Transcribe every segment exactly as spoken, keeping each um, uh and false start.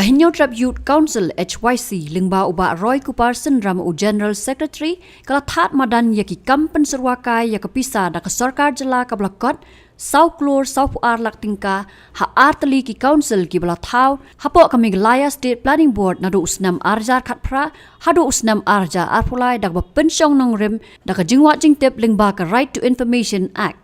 Ka Hynñiewtrep Youth Council, H Y C, lyngba u Bah Roy Kupar Synram, u General Secretary, ka la thad madan ïa ki kam pynsyrwa kai ïa ka pisa da ka sorkar jylla kaba la kot saw klur saw phew ar lak tyngka ha ar tylli ki council kiba la thaw hapoh ka Meghalaya State Planning Board naduh u snem ar hajar khatphra haduh u snem ar hajar arphew lai, da kaba pynshong nongrim da ka jingwad jingtip lyngba ka Right to Information Act.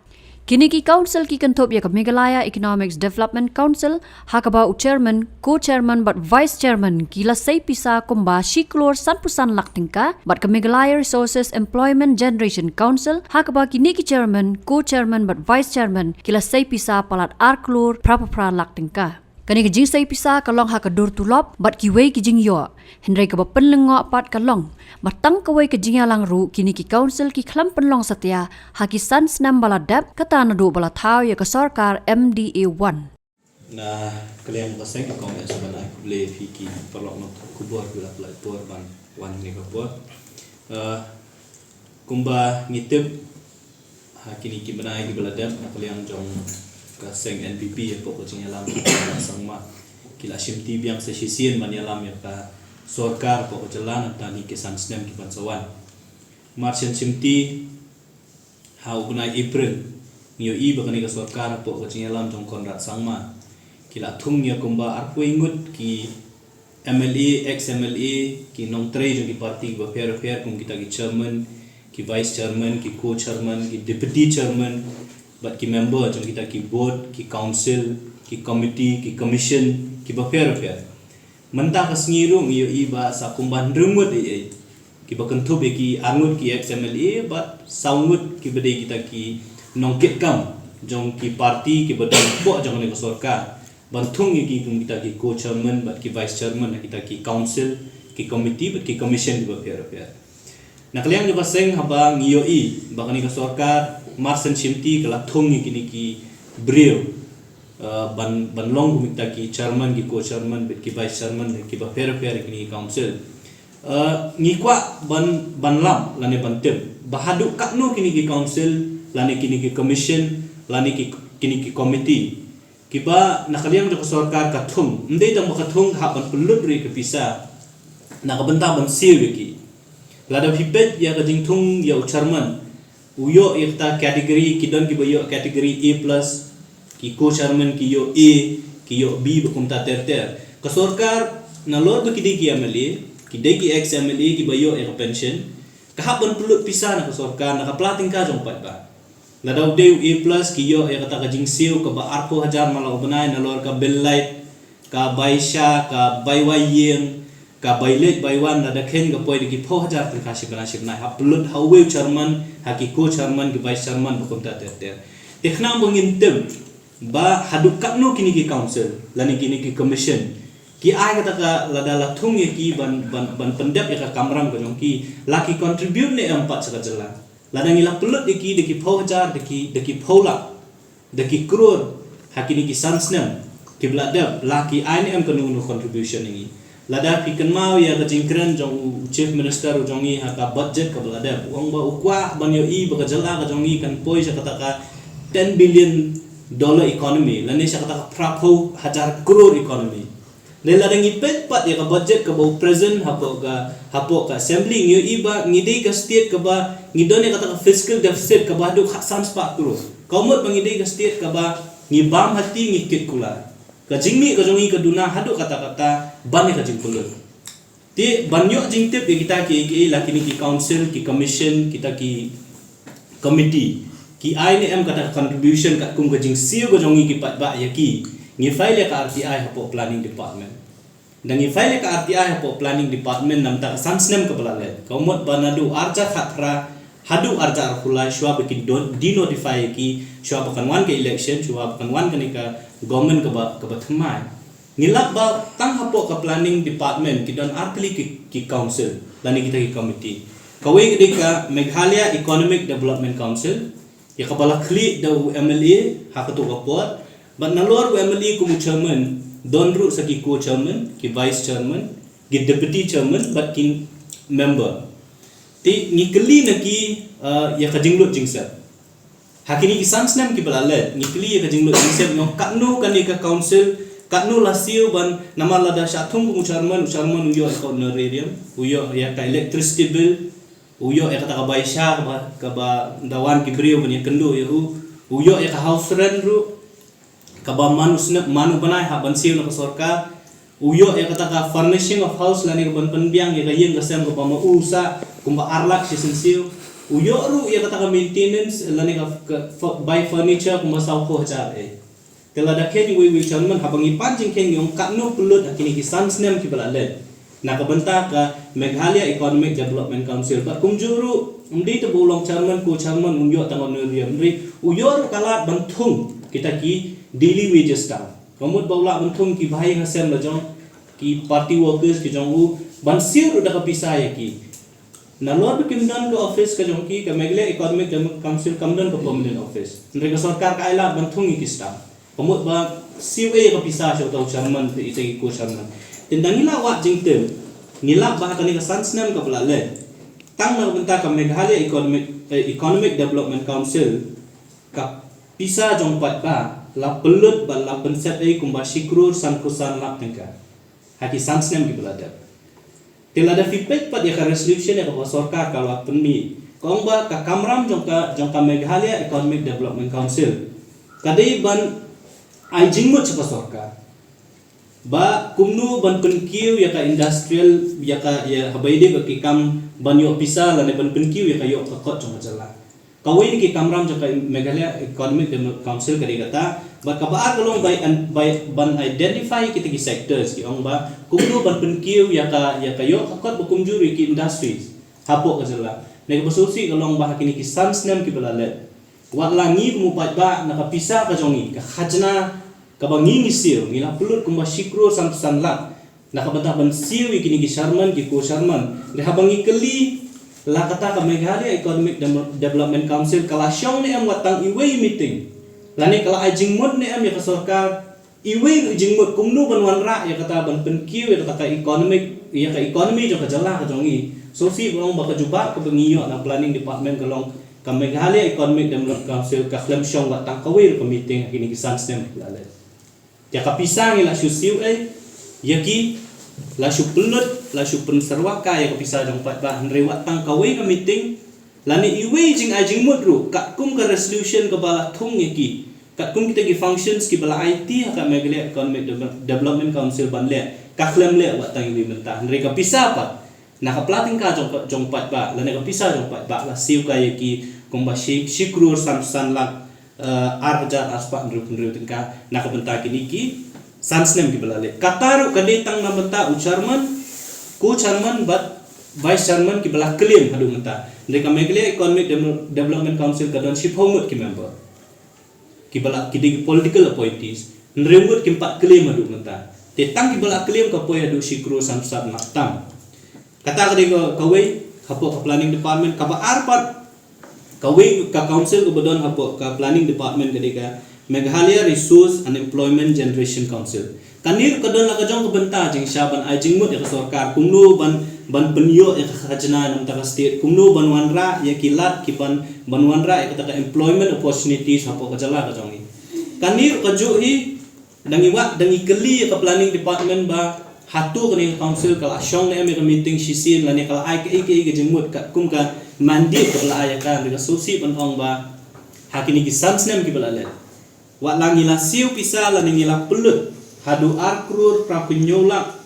Kine ki council ki kynthup ïa ka Meghalaya Economics Development Council, ha kaba u chairman, co-chairman bad vice chairman ki la sei pisa kumba shi klur sanphew san lak tyngka, bad ka Meghalaya Resources Employment Generation Council, ha kaba kine ki chairman, co-chairman bad vice chairman ki la sei pisa palat ar klur phra phew phra lak tyngka. Kane ka jingsei pisa ka long ha ka dur tulop bad kiwei ki jingïoh. Hynrei kaba pynlyngngoh pat ka long ba tang kawei ka jingïalang ruh, kine ki council ki khlem pynlong satia ha ki san snem ba la dep, kata naduh ba la thaw ïa ka sorkar M D A one. Na ka liang ka seng ka kong ïa sa ban ai khublei ïa phi ki paralok nongthoh khubor ki la pynlait por ban wan ha kane ka por. Eh, kumba ngi tip, ha kine ki bnai kiba la dep, na ka liang jong ka seng N P P hapoh ka jingïalam jong ka Sangma, ki la shimti biang sa shisien ban ïalam ïa ka sorkar hapoh ka jylla na bynta kine ki san snem ki ban sa wan. Mar shen shimti, ha u bnai April, ngi ïohi ba kane ka sorkar hapoh ka jingïalam jong Conrad Sangma, ki la thung ïa kumba arphew ngut ki M L A, ex M L A, ki nongtrei jong ki party kiba pher pher, kum kita ki chairman, ki vice chairman, ki co-chairman, ki deputy chairman, bad ki member jong kita ki board, ki council, ki committee, ki commission, kiba pher pher. Mynta ka sngi ruh ngi ïohi ba sa kumba hynriew ngut ei ei kiba kynthup ïa ki ar ngut ki ex M L A bad saw ngut kiba dei kita ki nongkitkam jong ki party kiba don hapoh jong kane ka sorkar, ban thung ïa ki kum kita ki co-chairman bad ki vice chairman ha kita ki council, ki committee bad ki commission kiba pher pher. Na ka liang jong ka seng, haba ngi ïohi ba kane ka sorkar mar shen shimti ka la thung ïa kine ki briew, eh, ban, ban long kum kita ki chairman, ki co-chairman bad ki vice chairman kiba pher pher ïa kine ki council. Eh, ngi kwah ban, ban lap lane ban tip ba haduh katno kine ki council lane kine ki commission lane ki, kine ki committee kiba na ka liang jong ka sorkar ka thung, ym dei tang ba ka thung, ka hap ban pynlut ruh ïa ka pisa na ka bynta ban siew ïa ki. Lada phi peit ïa ka jingthung ïa u chairman, u ïoh ïa kata category, ki don kiba ïoh category A plus, ki co-chairman ki ïoh A, ki ïoh B bad kumta ter ter. Ka sorkar, nalor ba ki dei ki M L A, ki dei ki ex M L A kiba ïoh ïa ka pension, ka hap ban pynlut pisa na ka sorkar na ka pla tyngka jong u paidbah. Lada u dei u A plus, ki ïoh ïa kata ka jingsiew kaba arphew hajar man la u bnai, nalor ka bill light, ka bai sha, ka bai wai ïing, ka bai leit bai wan, lada khein ka poi da ki phew hajar tyngka shi bnai shi bnai, hap pynlut ha uwei u chairman, ha ki co-chairman, ki vice chairman bad kumta ter ter. Te khnang ba ngin tip ba haduh katno kine ki council lane kine ki commission ki ai kata ka, lada la thung ïa ki ban, ban, ban pyndep ïa ka kamram ka jong ki, la ki contribute ne em pat sha ka jylla. Lada ngi la pynlut ïa ki da ki phew hajar, da ki, da ki phew lak, da ki klur ha kine ki san snem kiba la dep, la ki ai ne em kano kano contribution ïa ngi. Lada phi kynmaw ïa ka jingkren jong u Chief Minister u jong ngi ha ka budget kaba la dep, u ong ba u kwah ban ïohi ba ka jylla ka jong ngi kan poi sha kata ka ten billion dollar economy lane sha kata ka phra phew hajar klur economy. Lei, lada ngi peit pat ïa ka budget kaba u present hapoh ka, hapoh ka assembly, ngi ïohi ba ngi dei ka state kaba ngi don ïa kata ka fiscal deficit kaba haduh khatsan spah klur. Ka mut ba ngi dei ka state kaba ngi bam hati, ngi kit kular. Ka jingmih ka jong ngi ka duna haduh katta katta ban ïa ka jingpynlut. Te ban ïoh jingtip ïa kita kiei kiei, la kine ki council, ki commission, kita ki committee ki ai ne em kata ka contribution katkum ka jingsiew ka jong ngi ki paidbah ïa ki, ngi file ïa ka R T I hapoh planning department. Da ngi file ïa ka R T I hapoh planning department na bynta ka san snem kaba la leit, ka mut ba naduh arhajar khatphra haduh arhajar arphew lai, shuwa ba kin don denotify ïa ki, shuwa ba kan wan ka election, shuwa ba kan wan kane ka government kaba, kaba thymmai. Ngi lap ba tang hapoh ka planning department ki don artylli ki, ki council lane kita ki committee. Kawei ka dei ka Meghalaya Economic Development Council, ïa kaba la khlieh da u M L A ha kato ka por, bad nalor u M L A kum u chairman, don ruh sa ki co-chairman, ki vice chairman, ki deputy chairman bad ki member. Te ngi kylli na ki, uh, ïa ka jinglut jingsep. Ha kine ki san snem kiba la leit, ngi kylli ïa ka jinglut jingsep, ngi ong katno kane ka council Katno la siew ban, namar lada shah thung kum u chairman, u chairman u ïoh ïa ka honorarium, u ïoh ïa ka electricity bill, u ïoh ïa kata ka bai sha kaba, kaba da wan ki briew ban ïakynduh ïa u, u ïoh ïa ka house rent ruh, kaba man u snem, man u bnai hap ban siew na ka sorkar, u ïoh ïa kata ka furnishing of house lane ka ban pynbiang ïa ka ïing ka sem kaba ma u sah kumba ar lak shisien siew, u ïoh ruh ïa kata ka maintenance lane ka, ka fu-, bai furniture kumba sawphew hajar eh. Te lada kheiñ uwei uwei u chairman, haba ngi pan jingkheiñ ngi ong katno pynlut ha kine ki san snem kiba la leit na ka bynta ka Meghalaya Economic Development Council. Bad kumjuh ruh, ym dei tang ba u long chairman, ko chairman un ïoh tang honorarium, hynrei u ïoh ruh ka lad ban thung kita ki daily wages tang. Ka mut ba u lah ban thung ki bahaïing hasem la jong, ki party workers ki jong u, ban siew ruh da ka pisa ïa ki. Nalor ba kim don ka office ka jong ki, ka Meghalaya Economic Development Council kam don ka permanent office. Hynrei ka sorkar ka ai lad ban thung ïa ki staff. Ka mut ba siew ei ka pisa sha uta u chairman, te ita ki ko chairman. Te nda ngi la wad jingtip, ngi la ba ha kane ka san snem kaba la leit, tang na ka bynta ka Meghalaya Economic, eh, Economic Development Council, ka pisa jong paidbah la pynlut bad la pynset ei kumba shi klur sanphew san lak tyngka ha ki san snem kiba la dep. Te lada phi peit pat ïa ka resolution ïa kaba sorkar ka la pynmih, ka ong ba ka kamram jong ka, jong ka Meghalaya Economic Development Council ka dei ban ai jingmut sha ka sorkar ba kumno ban pynkiew ïa ka industrial, ïa ka, ïa haba ïadei bad ki kam ban ïoh pisa lane ban pynkiew ïa ka ïoh ka kot jong ka jylla. Kawei na ki kamram jong ka Meghalaya Economic Development Council ka dei kata, bad kaba ar ka long bai an-, bai ban identify kita ki sectors, ki ong ba kumno ban pynkiew ïa ka, ïa ka ïoh ka kot ba kumjuh ïa ki industries hapoh ka jylla. Ne kaba sngewsih ka long ba ha kine ki san snem kiba la leit, wat la ngi kum u paidbah, na ka pisa ka jong ngi, ka khajna kaba ngi ngi siew, ngi la pynlut kumba shi klur sanphew san lak na ka bynta ban siew ïa kine ki chairman, ki ko chairman. Hynrei haba ngi kylli, la kata ka Meghalaya Economic Dem-, Development Council ka la shong ne em wat tang iwei i meeting, lane ka la ai jingmut ne em ïa ka sorkar iwei ruh i jingmut kumno ban wanrah ïa kata, ban pynkiew ïa kata ka economic, ïa ka economy jong ka jylla ka jong ngi. Sngewsih ban ong ba ka jubab kaba ngi ïoh na planning department ka long ka Meghalaya Economic Development Council ka khlem shong wat tang kawei ruh ka meeting ha kine ki san snem kiba la leit. Ïa ka pisa ngi la shu siew ei ïa ki, la shu pynlut, la shu pynsyrwa kai ïa ka pisa jong paidbah, hynrei wat tang kawei ka meeting lane iwei jingai jingmut ruh katkum ka resolution kaba la thung ïa ki, katkum kita ki functions kiba la aiti ha ka Meghalaya Economic Devel-, Development Council ban leh, ka khlem leh wat tang iwei mynta. Hynrei ka pisa pat na ka pla tyngka jong, jong paidbah, lane ka pisa jong paidbah la siew kai ïa ki kumba shi, shi klur sanphew san lak, eh, ar hajar ar spah hynriew phew hynriew tyngka na ka bynta kine ki san snem kiba la leit. Kata ruh ka dei tang na bynta u chairman, ko chairman bad vice chairman kiba la claim haduh mynta. Hynrei ka Meghalaya Economic Dem-, Development Council ka don shiphew ngut ki member kiba la, ki dei ki political appointees, hynriew ngut kim pat claim haduh mynta. Te tang kiba la claim ka poi haduh shi klur sanphew san lak tam. Kata ka dei ka, kawei hapoh ka planning department. Kaba ar pat, kawei ka council kaba don hapoh ka planning department ka dei ka Meghalaya Resource and Employment Generation Council. Kane ruh ka don la ka jong ka bynta jingshisha ban ai jingmut ïa ka sorkar kumno ban, ban pynïoh ïa ka khajna na bynta ka state, kumno ban wanrah ïa ki lad ki ban, ban wanrah ïa kata ka employment opportunities hapoh ka jylla ka jong ngi. Kane ruh kajuh hi, da ngi wad, da ngi kylli ïa ka planning department ba hato kane ka council ka la shong ne em ïa ka meeting shisien lane ka la ai kaei kaei ka jingmut katkum ka mandate kaba la ai ïa ka. Hynrei ka sngewsih ban ong ba ha kine ki san snem kiba la leit, wat la ngi la siew pisa lane ngi la pynlut haduh ar klur phra phew hynñiew lak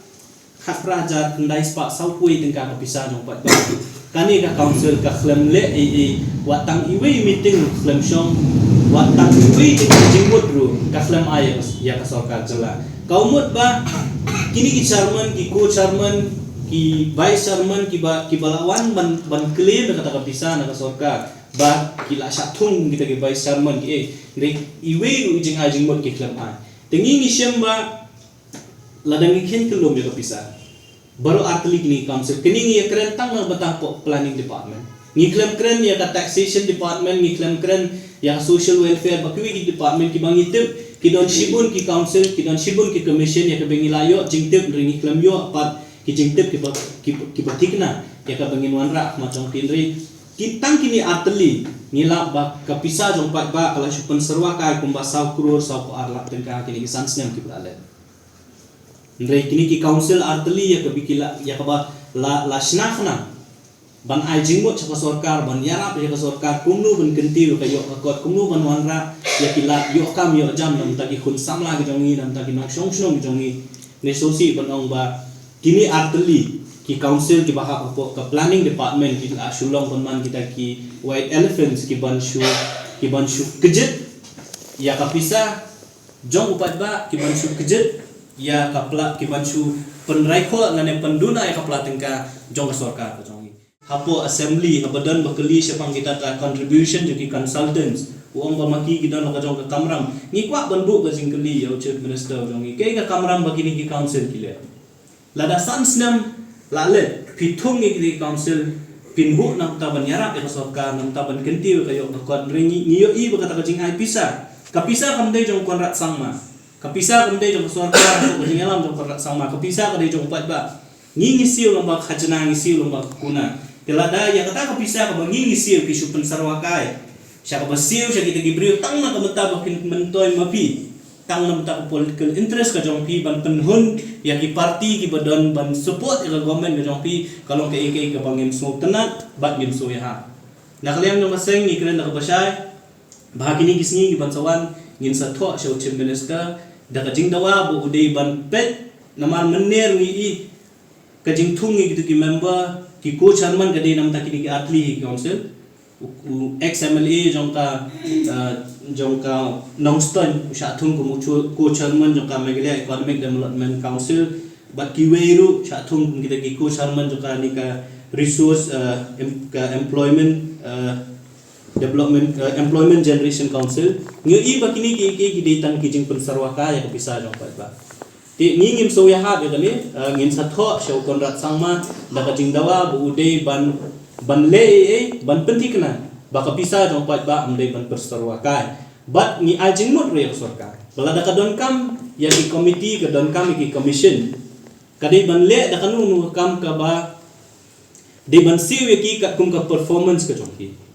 khatphra hajar khyndai spah sawphew tyngka ka pisa jong paidbah, kane ka council ka khlem leh ei ei, wat tang iwei i meeting ruh khlem shong, wat tang iwei i jingmut ruh ka khlem ai ïa ka sorkar jylla. Ka mut ba kine ki chairman, ki co-chairman, ki vice chairman kiba, kiba la wan ban, ban claim ïa kata ka pisa na ka sorkar, ba ki la shah thung kita ki vice chairman ki ei, hynrei iwei ruh i jingai jingmut ki khlem ai. Te ngi ngi shem ba lada ngi kheiñ kyllum ïa ka pisa, baroh artylli kine ki council, kine ngi ïa kren tang na bynta hapoh planning department. Ngi khlem kren ïa ka taxation department, ngi khlem kren ïa ka social welfare, ba kiwei ki department kiba ngi tip ki don shibun ki council, ki don shibun ki commission ïa kaba ngi la ïoh jingtip, hynrei ngi khlem ïoh pat ki jingtip kiba, kiba, kiba thikna ïa kaba ngin wanrah ha khmat jong ki, hynrei ki tang kine artylli ngi lap ba ka pisa jong paidbah ka la shu pynsyrwa kai kumba saw klur sawphew ar lak tyngka ha kine ki san snem kiba la leit. Hynrei kine ki council artylli ïa kaba ki la, ïa kaba la, la shna khnang ban ai jingmut sha ka sorkar, ban ïarap ïa ka sorkar kumno ban kyntiew ïa ka ïoh ka kot, kumno ban wanrah ïa ki lad ïoh kam ïoh jam na bynta ki khun samla ki jong ngi, na bynta ki nongshong shnong ki jong ngi. Nga sngewsih ban ong ba kine artylli ki council kiba hap hapoh ka planning department ki la shu long ban man kita ki white elephants ki ban shu, ki ban shu kjit ïa ka pisa jong u paidbah, ki ban shu kjit ïa ka pla, ki ban shu pynraikhoh lane pynduna ïa ka pla tyngka jong ka sorkar ka jong ngi. Hapoh assembly haba don ba kylli shaphang kita ka contribution jong ki consultants, u ong ba ma ki ki don la ka jong ka kamram. Ngi kwah ban buh ka jingkylli ïa u chief minister jong ngi, kaei ka kamram ba kine ki council ki leh? Lada san snem la leh, phi thung ïa kine ki council, phin buh na bynta ban ïarap ïa ka sorkar, na bynta ban kyntiew ïa ka ïoh ka kot. Hynrei ngi, ngi ïohi ba kata ka jingai pisa, ka pisa kam dei jong Conrad Sangma, ka pisa kam dei jong ka sorkar, ka jingïalam jong Conrad Sangma, ka pisa ka dei jong u paidbah. Ngi, ngi siew lyngba ka khajna, ngi siew lyngba ka kuna. Te lada ïa kata ka pisa kaba ngi, ngi siew phi shu pynsyrwa kai sha kaba siew sha kita ki briew tang na ka bynta ba phin myntoi ma phi, tang na bynta ka political interest ka jong phi ban pynhun ïa ki party kiba don ban support ïa ka government ka jong phi, ka long kaei kaei kaba ngim sngewtynnat bad ngim sngewïahap. Na ka liang jong ka seng ngi kren da kaba shai ba ha kine ki sngi kiban sa wan ngin sa thoh sha u chief minister da ka jingdawa ba u dei ban peit, namar mynner ngi i ka jingthung ïa kitu ki member, ki co-chairman ka dei na bynta kine ki artylli ki council. U, u ex M L A jong ka, uh, jong ka Nongstoiñ u shah thung kum u co-, co-chairman jong ka Meghalaya Economic Development Council, bad kiwei ruh shah thung kum kita ki co-chairman jong kane ka resource, uh, em-, ka employment, uh, development, uh, employment generation council. Ngi ïohi ba kine ki, ki, ki dei tang ki jingpynsyrwa kai ïa ka pisa jong paidbah. Te ngi ngim sngewïahap ïa kane, uh, ngin sa thoh sha u Conrad Sangma da ka jingdawa ba u dei ban, ban leh ei ei ban pynthikna ba ka pisa jong paidbah ym dei ban pynsyrwa kai. Bad ngi ai jingmut ruh ïa ka sorkar ba lada ka donkam ïa ki committee, ka donkam ïa ki commission, ka dei ban leh da kano kano ka kam kaba dei ban siew ïa ki katkum ka performance ka jong ki.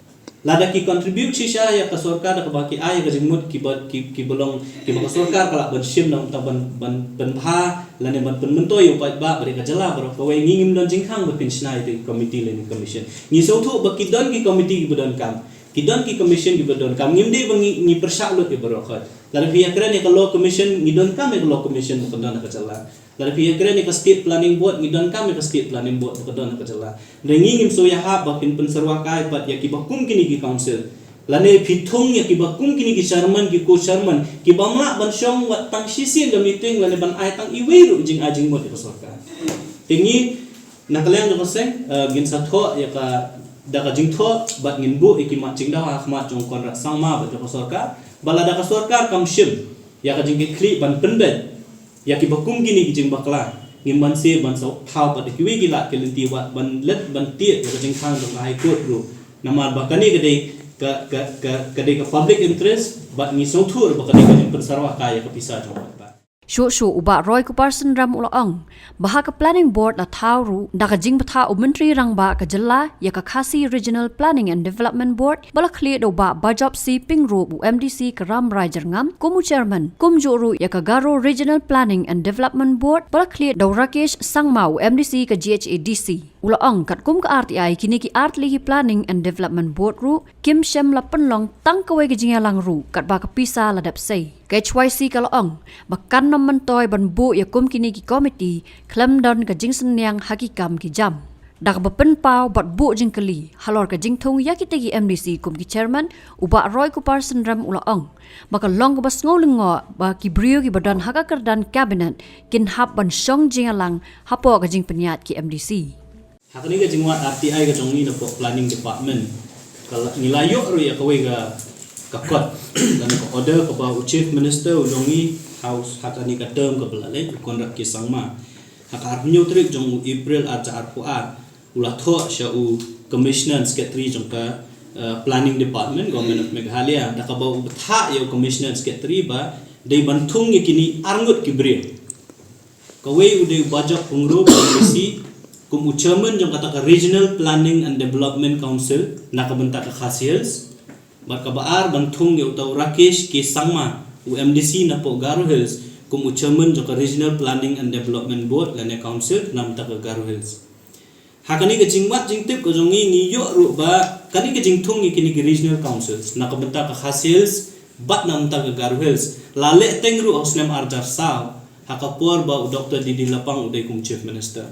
Lada ki contribute shisha ïa ka sorkar da kaba ki ai ïa ka jingmut kiba, ki, kiba long, kiba ka sorkar ka lah ban shim na bynta ban, ban, ban bha lane ban pynmyntoi ïa u paidbah bad ïa ka jylla baroh kawei, ngi ngim don jingkhang ba phin shna ïa ki committee lane commission. Ngi sngewthuh ba ki don ki committee kiba donkam, ki don ki commission kiba donkam. Ngim dei ba ngi, ngi pyrshah lut ïa baroh khoit. Lada phi ïakren ïa ka law commission, ngi donkam ïa ka law commission ba ka don ha ka jylla. Lada phi ïakren ïa ka state planning board, ngi donkam ïa ka state planning board ba ka don ha ka jylla. Hynrei ngi ngim sngewïahap ba phin pynsyrwa kai pat ïa kiba kum kine ki council, lane phi thung ïa kiba kum kine ki chairman, ki co-chairman, kiba ym lah ban shong wat tang shisien ka meeting lane ban ai tang iwei ruh jingai jingmut ïa ka sorkar. Te ngi na ka liang jong ka seng, eh, ngin sa thoh ïa ka, da ka jingthoh bad ngin buh ïa ki mat jingdawa ha khmat jong u Conrad Sangma bad jong ka sorkar. Bad lada ka sorkar kam shim ïa ka jingkitkhlieh ban pynbeit ïa kiba kum kine ki jingbakla, ngim banse ban sa thaw pat da kiwei ki lad ki lynti wat ban leit ban tied ïa ka jingkhang jong ka High Court ruh. Namar ba kane ka dei ka, ka, ka, ka dei ka public interest bad ngi sngewthuh ba ka dei ka jingpynsyrwa kai ïa ka pisa jong ka paidbah. Shuh shuh u Bah Roykuparsyn Rem u la ong ba ha ka planning board la thaw ruh da ka jingbthah u Myntri Rangbah ka jylla ïa ka Khasi Regional Planning and Development Board ba la khlieh da u Bah Bajop C Pyngrope, u M D C ka Rambrai Jyrngam, kum u chairman, kumjuh ruh ïa ka Garo Regional Planning and Development Board ba la khlieh da u Rakesh Sangma, u M D C ka G H A D C. U la ong katkum ka R T I kine ki artylli ki Planning and Development Board ruh kim shym la pynlong tang kawei ka jingïalang ruh katba ka pisa la dep sei. Ka H Y C ka la ong ba kan ym myntoi ban buh ïa kum kine ki committee khlem don ka jingsynñiang ha ki kam ki jam. Da kaba pynpaw bad buh jingkylli halor ka jingthung ïa kita ki M D C kum ki chairman, u Bah Roykuparsyn Rem u la ong ba ka long kaba sngewlyngngoh ba ki briew kiba don ha ka kyrdan cabinet kin hap ban shong jingïalang hapoh ka jingpynïaid ki M D C. Ha kane ka jingwad R T I ka jong ngi napoh Planning Department, ka la, ngi la ïoh ruh ïa kawei ka, ka kot lane ka order kaba u Chief Minister u jong ngi ha, ha kane ka term kaba la leit, u Conrad K Sangma, ha ka arphew tarik jong u April ar hajar arphew ar, u la thoh sha u Commissioner and Secretary jong ka, eh, Planning Department, Government of Meghalaya, da kaba u bthah ïa u Commissioner and Secretary ba dei ban thung ïa kine arngut ki briew. Kawei u dei u Bajop Pyngrope, M D C, kum u chairman jong kata ka Regional Planning and Development Council na ka bynta ka Khasi Hills. Bad kaba ar ban thung ïa uta u Rakesh K Sangma, u M D C napoh Garo Hills, kum u chairman jong ka Regional Planning and Development Board lane Council namar ka Garo Hills. Ha kane ka jingmut jingtip ka jong ngi, ngi ïoh ruh ba kane ka jingthung ïa kine ki regional councils na ka bynta ka Khasi Hills bad namar ka Garo Hills la leh teng ruh ha u snem arhajar saw, ha ka por ba u Doctor D D Lapang u dei kum Chief Minister.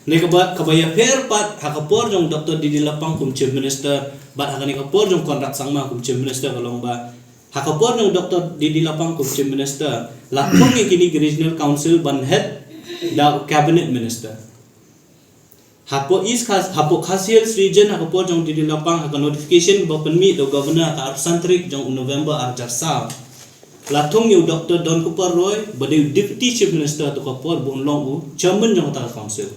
Ne kaba, kaba ïapher pat ha ka por jong Doctor D D Lapang kum Chief Minister bad ha kane ka por jong Conrad Sangma kum Chief Minister ka long ba ha ka por jong Doctor D D Lapang kum Chief Minister la thung ïa kine ki regional council ban head da u cabinet minister. Hapoh East Khas, hapoh Khasi Hills region, ha ka por jong D D Lapang, ha ka notification ba pynmih da u governor ha ka arphew san tarik jong u November arhajar saw, la thung ïa u Doctor Donkupar Roy ba dei u Deputy Chief Minister ha kato ka por ba un long u chairman jong kata ka council.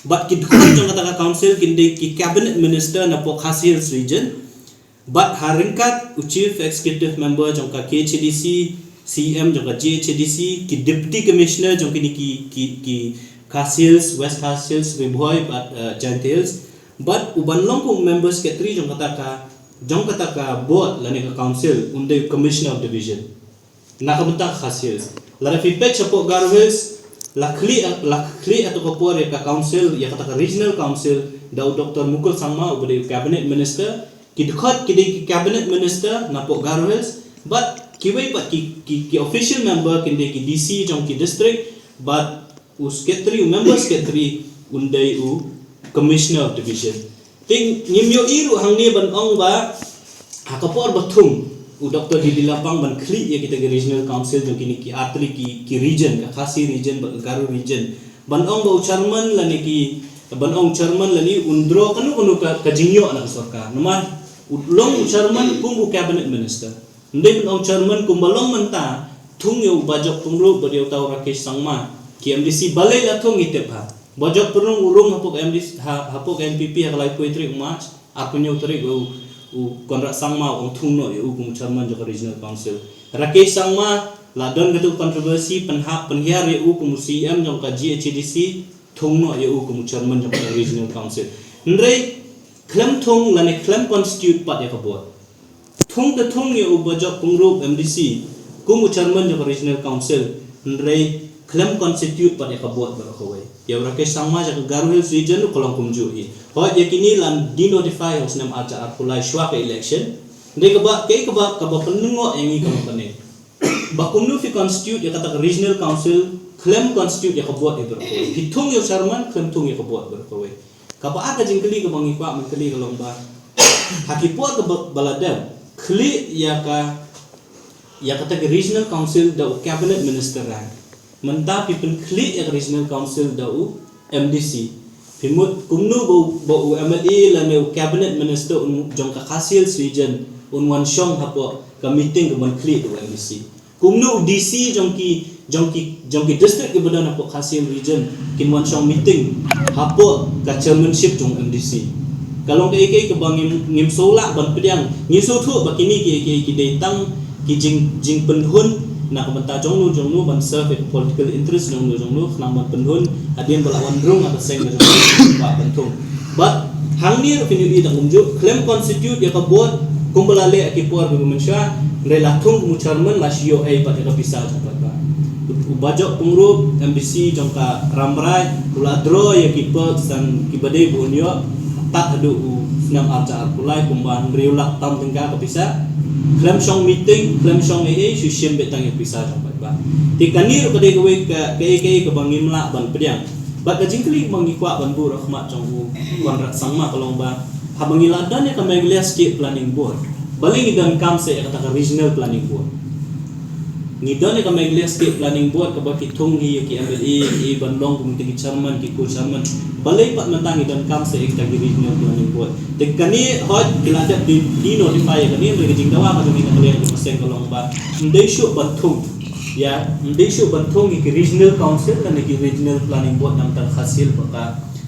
Bad ki dkhot jong kata ka council kin dei ki cabinet minister napoh Khasi Hills region. Bad ha ryngkat u Chief Executive Member jong ka K H A D C, C E M jong ka G H A D C, ki Deputy Commissioner jong kine ki, ki, ki Khasi Hills, West Khasi Hills, Ri Bhoi bad, uh, Jaintia Hills. Bad u ban long kum Member Secretary jong kata ka, jong kata ka board lane ka council, un dei u Commissioner of Division. Na ka bynta ka Khasi Hills. Lada phi peit shapoh Garo Hills, la khlieh, la khlieh ha kato ka por ïa ka council, ïa kata ka regional council da u Doctor Mukul Sangma uba dei u cabinet minister. Ki dkhot ki dei ki cabinet minister napoh Garo Hills. Bad kiwei pat ki, ki, ki official member kin dei ki D C jong ki district. Bad u secretary, u member secretary un dei u commissioner of division. Te ngim ïohi ruh hangne ban ong ba ha ka por ba thung u Doctor D D Lapang ban khlieh ïa kita ki regional council jong kine ki artylli ki, ki region, ka Khasi region bad ka Garo region, ban ong ba u chairman lane ki, ban ong chairman lane un draw kano kano ka, ka jingïoh na ka sorkar. Namar u long u chairman kum u cabinet minister. Ym dei ban ong chairman kumba long mynta, thung ïa u Bajop Pyngrope bad ïa uta u Rakesh Sangma, ki M D C balei la thung, ngi tip ha. Bajop Pyngrope u rung hapoh M D C, ha, hapoh N P P ha ka laiphew tarik March, arphew hynñiew tarik u, u Conrad Sangma u ong thung noh ïa u kum u chairman jong ka Regional Council. Rakesh Sangma la don katu controversy pynhap pynhiar ïa u kum u C E M jong ka G H A D C, thung noh ïa u kum u chairman jong ka Regional Council. Hynrei khlem thung lane khlem constitute pat ïa ka board. Thung te thung ïa u Bajop Pyngrope M D C kum u chairman jong ka Regional Council, hynrei khlem constitute pat ïa ka board baroh kawei. Ïa u Rakesh Sangma jong ka Garo Hills Region ruh ka long kumjuh hi. Hooid, ïa kine la denotify ha u snem arhajar arphew lai shuwa ka election. Hynrei kaba, kaei kaba, kaba pynlyngngoh ïa ngi ka long kane. Ba kumno phi constitute ïa kata ka Regional Council khlem constitute ïa ka board hi baroh kawei. Phi thung ïa u chairman khlem thung ïa ka board baroh kawei. Kaba ar ka jingkylli kaba ngi kwah ban kylli ka long ba ha ki por kaba, ba la dep khlieh ïa ka, ïa kata ka Regional Council da u cabinet minister rank. Mynta phi pynkhlieh ïa ka Regional Council da u M D C. Phi mut kumno ba u, ba u M L A lane u cabinet minister un, jong ka Khasi Hills Region un wan shong hapoh ka meeting ka ban khlieh da u M D C. Kumno u D C jong ki, jong ki, jong ki district kiba don hapoh Khasi Hills Region kin wan shong meeting hapoh ka chairmanship jong M D C. Ka long kaei kaei kaba ngim, ngim sngewlah ban pdiang. Ngi sngewthuh ba kine kiei kiei ki dei tang ki jing, jingpynhun na ka bynta jongno jongno ban serve ïa ka political interest jongno jongno khnang ban pynhun hadien ba la wan rung ha ka seng ka jong ka, ban thung. Bad hangne ruh phin ïohi tang kumjuh, khlem constitute ïa ka board kumba la leh ha ki por kiba mynshuwa, hynrei la thung kum u chairman la shu ïoh ei pat ïa ka pisa jong paidbah. U Bajop Pyngrope M D C jong ka Rambrai u la draw ïa ki perks tang kiba dei ba un ïoh tad haduh u snem arhajar arphew lai kumba hynriew lak tam tyngka ka pisa. Khlem shong meeting, khlem shong ei ei, shu shim beit tang ïa ka pisa jong paidbah. Te kane ruh ka dei kawei ka, kaei kaei kaba ngim lah ban pdiang. Bad ka jingkylli kaba ngi kwah ban buh ha khmat jong u Conrad Sangma ka long ba haba ngi la don ïa ka Meghalaya State Planning Board, balei ngi donkam sa ïa kata ka Regional Planning Board? Ngi don ïa ka Meghalaya State Planning Board kaba ki thung hi ïa ki M L A, ki ban long kum ki chairman, ki co-chairman. Balei pat mynta ngi donkam sa ïa kata ka Regional Planning Board? Te kane hooid ki la dep de, denotify ïa kane, hynrei ka jingdawa ka jong ngi na ka liang ka seng ka long ba ym dei shuh ban thung. Ïa, ym dei shuh ban thung ïa ki Regional Council lane ki Regional Planning Board namar ka Khasi Hills bad ka,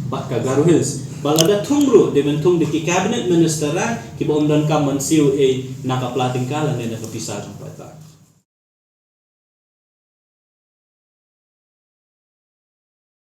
bad ka Garo Hills. Ba lada thung ruh dei ban thung da ki cabinet minister rank kiba ym donkam ban siew ei na ka pla tyngka lane na ka pisa jong